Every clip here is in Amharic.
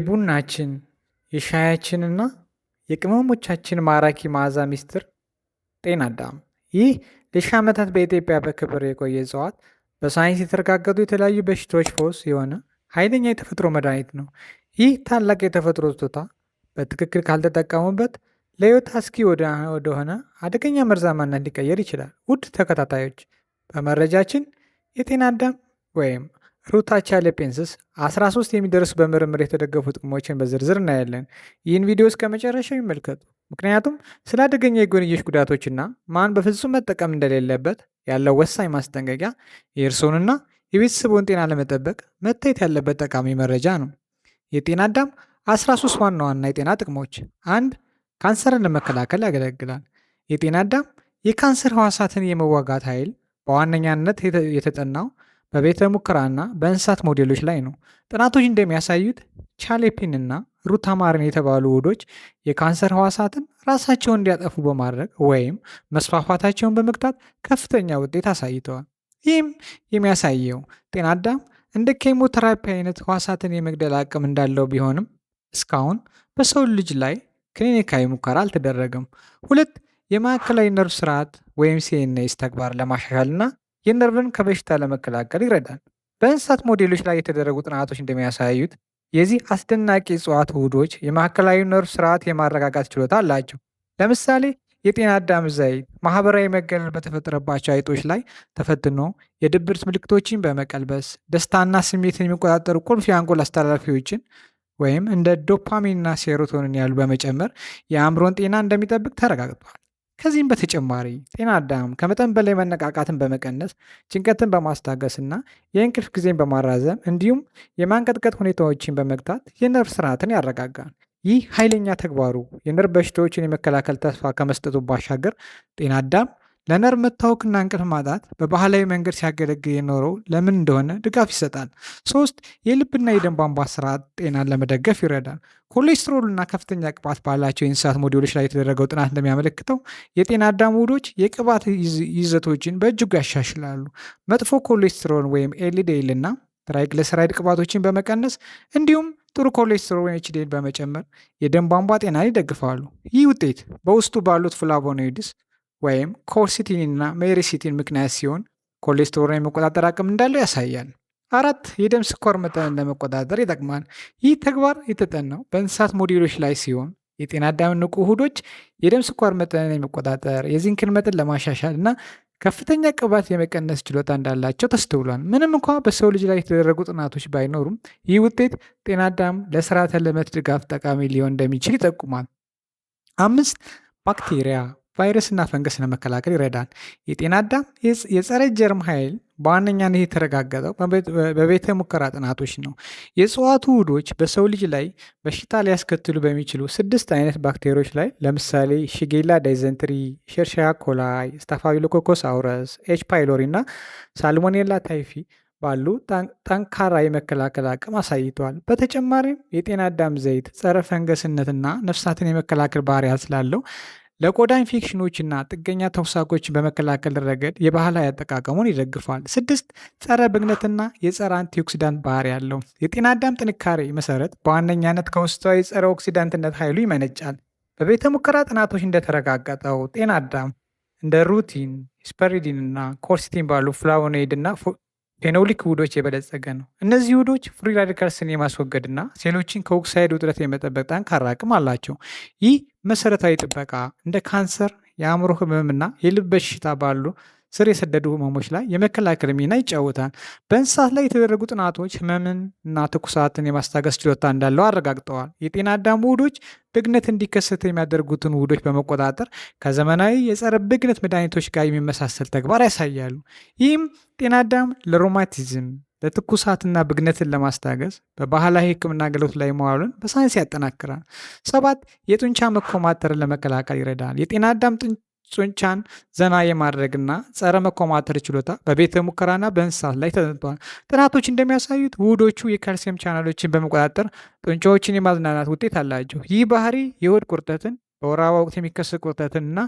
የቡናችን፣ የሻያችንና የቅመሞቻችን ማራኪ መዓዛ ሚስጥር ጤና አዳም። ይህ ለሺህ ዓመታት በኢትዮጵያ በክብር የቆየ እጽዋት በሳይንስ የተረጋገጡ የተለያዩ በሽታዎች ፈውስ የሆነ ኃይለኛ የተፈጥሮ መድኃኒት ነው። ይህ ታላቅ የተፈጥሮ ስጦታ በትክክል ካልተጠቀሙበት ለሕይወት አስጊ ወደሆነ አደገኛ መርዛማነት ሊቀየር ይችላል። ውድ ተከታታዮች፣ በመረጃችን የጤና አዳም ወይም Ruta chalepensis 13 የሚደርሱ በምርምር የተደገፉ ጥቅሞችን በዝርዝር እናያለን። ይህን ቪዲዮ እስከ መጨረሻው ይመልከቱ። ምክንያቱም ስለ አደገኛ የጎንዮሽ ጉዳቶችና ማን በፍጹም መጠቀም እንደሌለበት ያለው ወሳኝ ማስጠንቀቂያ የእርስዎንና የቤተሰቡን ጤና ለመጠበቅ መታየት ያለበት ጠቃሚ መረጃ ነው። የጤና አዳም 13 ዋና ዋና የጤና ጥቅሞች። 1፣ ካንሰርን ለመከላከል ያገለግላል። የጤና አዳም የካንሰር ህዋሳትን የመዋጋት ኃይል በዋነኛነት የተጠናው በቤተ ሙከራና በእንስሳት ሞዴሎች ላይ ነው። ጥናቶች እንደሚያሳዩት chalepin እና rutamarin የተባሉ ውህዶች የካንሰር ህዋሳትን ራሳቸውን እንዲያጠፉ በማድረግ ወይም መስፋፋታቸውን በመግታት ከፍተኛ ውጤት አሳይተዋል። ይህም የሚያሳየው ጤና አዳም እንደ ኬሞቴራፒ አይነት ህዋሳትን የመግደል አቅም እንዳለው ቢሆንም እስካሁን በሰው ልጅ ላይ ክሊኒካዊ ሙከራ አልተደረገም። 2፣ የማዕከላዊ ነርቭ ስርዓት ወይም CNS ተግባር ለማሻሻልና የነርቭን ከበሽታ ለመከላከል ይረዳል። በእንስሳት ሞዴሎች ላይ የተደረጉ ጥናቶች እንደሚያሳዩት የዚህ አስደናቂ እጽዋት ውህዶች የማዕከላዊ ነርቭ ስርዓት የማረጋጋት ችሎታ አላቸው። ለምሳሌ የጤና አዳም ዘይት ማህበራዊ መገለል በተፈጠረባቸው አይጦች ላይ ተፈትኖ የድብርት ምልክቶችን በመቀልበስ፣ ደስታና ስሜትን የሚቆጣጠሩ ቁልፍ የአንጎል አስተላላፊዎችን ወይም እንደ ዶፓሚንና serotonin ያሉ በመጨመር የአእምሮን ጤና እንደሚጠብቅ ተረጋግጧል። ከዚህም በተጨማሪ ጤና አዳም ከመጠን በላይ መነቃቃትን በመቀነስ፣ ጭንቀትን በማስታገስና የእንቅልፍ ጊዜን በማራዘም እንዲሁም የማንቀጥቀጥ ሁኔታዎችን በመግታት የነርቭ ስርዓትን ያረጋጋል። ይህ ኃይለኛ ተግባሩ የነርቭ በሽታዎችን የመከላከል ተስፋ ከመስጠቱ ባሻገር ጤና አዳም ለነርቭ መታወክና እንቅልፍ ማጣት በባህላዊ መንገድ ሲያገለግል የኖረው ለምን እንደሆነ ድጋፍ ይሰጣል። 3፣ የልብና የደም ቧንቧ ስርዓት ጤናን ለመደገፍ ይረዳል። ኮሌስትሮልና ከፍተኛ ቅባት ባላቸው የእንስሳት ሞዴሎች ላይ የተደረገው ጥናት እንደሚያመለክተው የጤና አዳም ውህዶች የቅባት ይዘቶችን በእጅጉ ያሻሽላሉ። መጥፎ ኮሌስትሮል ወይም LDL እና triglyceride ቅባቶችን በመቀነስ እንዲሁም ጥሩ ኮሌስትሮል ወይም HDL በመጨመር የደም ቧንቧ ጤናን ይደግፋሉ። ይህ ውጤት በውስጡ ባሉት flavonoids ወይም quercetin እና myricetin ምክንያት ሲሆን ኮሌስትሮልን የመቆጣጠር አቅም እንዳለው ያሳያል። 4፣ የደም ስኳር መጠንን ለመቆጣጠር ይጠቅማል። ይህ ተግባር የተጠናው በእንስሳት ሞዴሎች ላይ ሲሆን የጤና አዳም ንቁ ውህዶች የደም ስኳር መጠንን የመቆጣጠር፣ የዚንክን መጠን ለማሻሻል እና ከፍተኛ ቅባት የመቀነስ ችሎታ እንዳላቸው ተስተውሏል። ምንም እንኳ በሰው ልጅ ላይ የተደረጉ ጥናቶች ባይኖሩም ይህ ውጤት ጤና አዳም ለስርዓተ ልመት ድጋፍ ጠቃሚ ሊሆን እንደሚችል ይጠቁማል። 5፣ ባክቴሪያ፣ ቫይረስና ፈንገስ ለመከላከል ይረዳል። የጤና አዳም የጸረ ጀርም ኃይል በዋነኛነት የተረጋገጠው በቤተ ሙከራ ጥናቶች ነው። የእጽዋቱ ውህዶች በሰው ልጅ ላይ በሽታ ሊያስከትሉ በሚችሉ 6 አይነት ባክቴሪያዎች ላይ ለምሳሌ Shigella dysenteriae፣ Escherichia coli፣ Staphylococcus aureus፣ H. pylori እና Salmonella typhi ባሉ ጠንካራ የመከላከል አቅም አሳይተዋል። በተጨማሪም የጤና አዳም ዘይት ጸረ ፈንገስነትና ነፍሳትን የመከላከል ባህሪያት ስላለው ለቆዳ ኢንፌክሽኖችና ጥገኛ ተውሳኮችን በመከላከል ረገድ የባህላዊ አጠቃቀሙን ይደግፋል። 6፣ ጸረ ብግነትና የጸረ antioxidant ባህሪ ያለው። የጤና አዳም ጥንካሬ መሰረት በዋነኛነት ከውስጣዊ የጸረ ኦክሲዳንትነት ኃይሉ ይመነጫል። በቤተ ሙከራ ጥናቶች እንደተረጋገጠው ጤና አዳም እንደ rutin፣ hesperidin እና quercetin ባሉ flavonoid እና phenolic ውህዶች የበለጸገ ነው። እነዚህ ውህዶች free radicals ን የማስወገድና ሴሎችን ከኦክሳይድ ውጥረት የመጠበቅ ጠንካራ አቅም አላቸው። ይህ መሰረታዊ ጥበቃ እንደ ካንሰር፣ የአእምሮ ህመምና የልብ በሽታ ባሉ ስር የሰደዱ ህመሞች ላይ የመከላከል ሚና ይጫወታል። በእንስሳት ላይ የተደረጉ ጥናቶች ህመምን እና ትኩሳትን የማስታገስ ችሎታ እንዳለው አረጋግጠዋል። የጤና አዳም ውህዶች ብግነት እንዲከሰት የሚያደርጉትን ውህዶች በመቆጣጠር ከዘመናዊ የጸረ ብግነት መድኃኒቶች ጋር የሚመሳሰል ተግባር ያሳያሉ። ይህም ጤና አዳም ለ rheumatism፣ ለትኩሳትና ብግነትን ለማስታገስ በባህላዊ ሕክምና አገልግሎት ላይ መዋሉን በሳይንስ ያጠናክራል። 7፣ የጡንቻ መኮማተርን ለመከላከል ይረዳል። የጤና አዳም ጡንቻን ዘና የማድረግና ጸረ መኮማተር ችሎታ በቤተ ሙከራና በእንስሳት ላይ ተጠንቷል። ጥናቶች እንደሚያሳዩት ውህዶቹ የካልሲየም ቻናሎችን በመቆጣጠር ጡንቻዎችን የማዝናናት ውጤት አላቸው። ይህ ባህሪ የሆድ ቁርጠትን፣ በወር አበባ ወቅት የሚከሰት ቁርጠትንና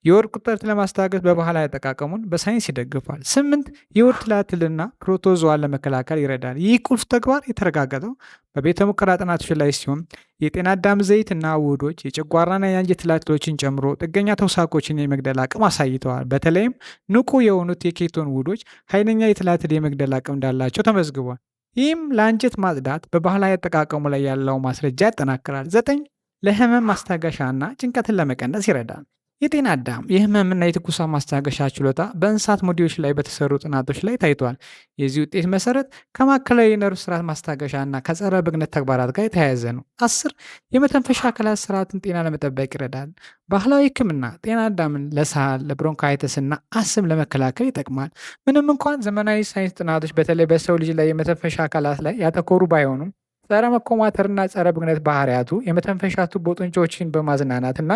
የሆድ ቁርጠትን ለማስታገስ በባህላዊ አጠቃቀሙን በሳይንስ ይደግፋል። 8፣ የሆድ ትላትልና protozoa ን ለመከላከል ይረዳል። ይህ ቁልፍ ተግባር የተረጋገጠው በቤተ ሙከራ ጥናቶች ላይ ሲሆን የጤና አዳም ዘይትና ውህዶች የጨጓራና የአንጀት ትላትሎችን ጨምሮ ጥገኛ ተውሳኮችን የመግደል አቅም አሳይተዋል። በተለይም ንቁ የሆኑት የ ketone ውህዶች ኃይለኛ የትላትል የመግደል አቅም እንዳላቸው ተመዝግቧል። ይህም ለአንጀት ማጽዳት በባህላዊ አጠቃቀሙ ላይ ያለው ማስረጃ ያጠናክራል። 9፣ ለህመም ማስታገሻና ጭንቀትን ለመቀነስ ይረዳል። የጤና አዳም የህመምና የትኩሳት ማስታገሻ ችሎታ በእንስሳት ሞዴሎች ላይ በተሰሩ ጥናቶች ላይ ታይቷል። የዚህ ውጤት መሰረት ከማዕከላዊ የነርቭ ስርዓት ማስታገሻና ከጸረ ብግነት ተግባራት ጋር የተያያዘ ነው። 10፣ የመተንፈሻ አካላት ስርዓትን ጤና ለመጠበቅ ይረዳል። ባህላዊ ሕክምና ጤና አዳምን ለሳል፣ ለ bronchitis እና አስም ለመከላከል ይጠቅማል። ምንም እንኳን ዘመናዊ ሳይንስ ጥናቶች በተለይ በሰው ልጅ ላይ የመተንፈሻ አካላት ላይ ያተኮሩ ባይሆኑም ጸረ መኮማተርና ጸረ ብግነት ባህሪያቱ የመተንፈሻ ቱቦ ጡንቻዎችን በማዝናናትና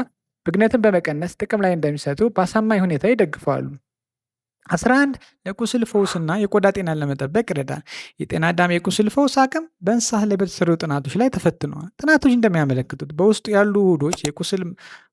ብግነትን በመቀነስ ጥቅም ላይ እንደሚሰጡ በአሳማኝ ሁኔታ ይደግፋሉ። 11፣ ለቁስል ፈውስና የቆዳ ጤናን ለመጠበቅ ይረዳል። የጤና አዳም የቁስል ፈውስ አቅም በእንስሳት ላይ በተሰሩ ጥናቶች ላይ ተፈትነዋል። ጥናቶች እንደሚያመለክቱት በውስጡ ያሉ ውህዶች የቁስል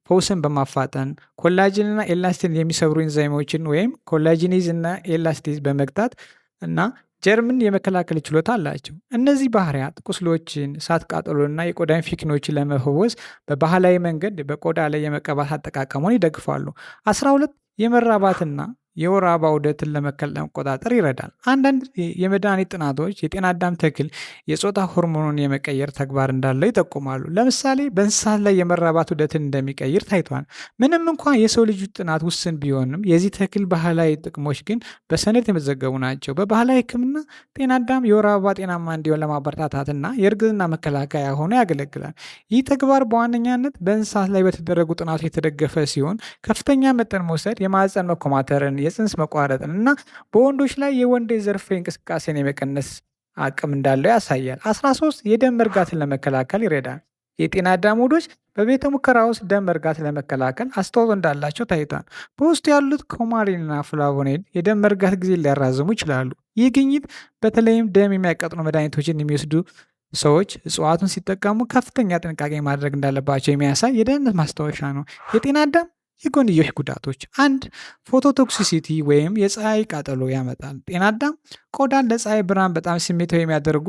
ፈውስን በማፋጠን collagen ና elastin የሚሰብሩ ኢንዛይሞችን ወይም collagenase እና elastase በመግታት እና ጀርምን የመከላከል ችሎታ አላቸው። እነዚህ ባህሪያት ቁስሎችን፣ እሳት ቃጠሎና የቆዳ ኢንፌክሽኖችን ለመፈወስ በባህላዊ መንገድ በቆዳ ላይ የመቀባት አጠቃቀሙን ይደግፋሉ። 12፣ የመራባትና የወር አበባ ዑደትን ለመቆጣጠር ይረዳል። አንዳንድ የመድኃኒት ጥናቶች የጤና አዳም ተክል የጾታ ሆርሞኑን የመቀየር ተግባር እንዳለው ይጠቁማሉ። ለምሳሌ በእንስሳት ላይ የመራባት ዑደትን እንደሚቀይር ታይቷል። ምንም እንኳን የሰው ልጅ ጥናት ውስን ቢሆንም የዚህ ተክል ባህላዊ ጥቅሞች ግን በሰነድ የተመዘገቡ ናቸው። በባህላዊ ሕክምና ጤና አዳም የወር አበባ ጤናማ እንዲሆን ለማበረታታትና የእርግዝና መከላከያ ሆኖ ያገለግላል። ይህ ተግባር በዋነኛነት በእንስሳት ላይ በተደረጉ ጥናቶች የተደገፈ ሲሆን ከፍተኛ መጠን መውሰድ የማህፀን መኮማተርን፣ የፅንስ መቋረጥን እና በወንዶች ላይ የወንድ የዘር ፍሬ እንቅስቃሴን የመቀነስ አቅም እንዳለው ያሳያል። 13፣ የደም መርጋትን ለመከላከል ይረዳል። የጤና አዳም ውህዶች በቤተ ሙከራ ውስጥ ደም መርጋት ለመከላከል አስተዋጽኦ እንዳላቸው ታይቷል። በውስጡ ያሉት coumarin ና flavonoid የደም መርጋት ጊዜ ሊያራዝሙ ይችላሉ። ይህ ግኝት በተለይም ደም የሚያቀጥኑ መድኃኒቶችን የሚወስዱ ሰዎች እጽዋቱን ሲጠቀሙ ከፍተኛ ጥንቃቄ ማድረግ እንዳለባቸው የሚያሳይ የደህንነት ማስታወሻ ነው። የጤና አዳም የጎንዮሽ ጉዳቶች፣ 1፣ phototoxicity ወይም የፀሐይ ቃጠሎ ያመጣል። ጤና አዳም ቆዳን ለፀሐይ ብርሃን በጣም ስሜታዊ የሚያደርጉ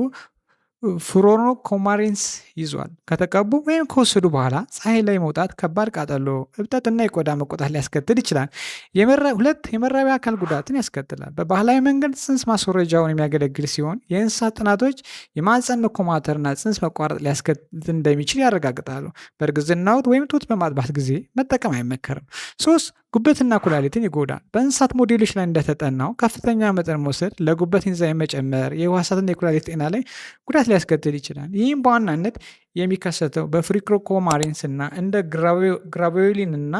furanocoumarins ይዟል። ከተቀቡ ወይም ከወሰዱ በኋላ ፀሐይ ላይ መውጣት ከባድ ቃጠሎ፣ እብጠትና የቆዳ መቆጣት ሊያስከትል ይችላል። 2፣ የመራቢያ አካል ጉዳትን ያስከትላል። በባህላዊ መንገድ ጽንስ ማስወረጃውን የሚያገለግል ሲሆን የእንስሳት ጥናቶች የማህፀን መኮማተርና ጽንስ መቋረጥ ሊያስከትል እንደሚችል ያረጋግጣሉ። በእርግዝና ወቅት ወይም ጡት በማጥባት ጊዜ መጠቀም አይመከርም። 3፣ ጉበትና ኩላሊትን ይጎዳል። በእንስሳት ሞዴሎች ላይ እንደተጠናው ከፍተኛ መጠን መውሰድ ለጉበት ኢንዛይም መጨመር፣ የህዋሳትና የኩላሊት ጤና ላይ ጉዳት ሊያስከትል ይችላል። ይህም በዋናነት የሚከሰተው በ furanocoumarins እና እንደ graveoline እና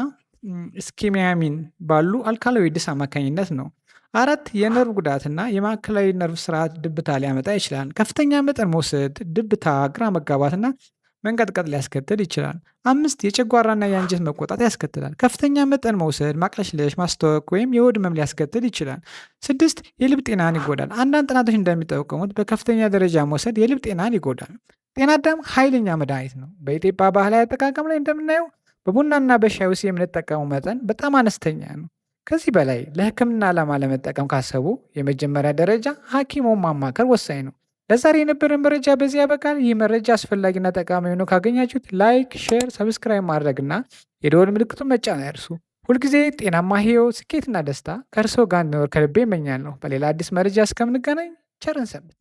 skimmianine ባሉ alkaloids አማካኝነት ነው። 4፣ የነርቭ ጉዳትና የማዕከላዊ ነርቭ ስርዓት ድብታ ሊያመጣ ይችላል። ከፍተኛ መጠን መውሰድ ድብታ፣ ግራ መጋባትና መንቀጥቀጥ ሊያስከትል ይችላል። 5፣ የጨጓራና የአንጀት መቆጣት ያስከትላል። ከፍተኛ መጠን መውሰድ ማቅለሽለሽ፣ ማስታወክ ወይም የሆድ ህመም ሊያስከትል ይችላል። 6፣ የልብ ጤናን ይጎዳል። አንዳንድ ጥናቶች እንደሚጠቁሙት በከፍተኛ ደረጃ መውሰድ የልብ ጤናን ይጎዳል። ጤና አዳም ኃይለኛ መድኃኒት ነው። በኢትዮጵያ ባህላዊ አጠቃቀም ላይ እንደምናየው በቡናና በሻይ ውስጥ የምንጠቀመው መጠን በጣም አነስተኛ ነው። ከዚህ በላይ ለሕክምና ዓላማ ለመጠቀም ካሰቡ የመጀመሪያ ደረጃ ሐኪሙን ማማከር ወሳኝ ነው። ለዛሬ የነበረን መረጃ በዚህ ያበቃል። ይህ መረጃ አስፈላጊና ጠቃሚ ሆኖ ካገኛችሁት like፣ share፣ subscribe ማድረግና የደወል ምልክቱን መጫን አይርሱ። ሁልጊዜ ጤናማ ሕይወት፣ ስኬትና ደስታ ከእርስዎ ጋር እንዲኖር ከልቤ እመኛለሁ። በሌላ አዲስ መረጃ እስከምንገናኝ ቸር እንሰንብት።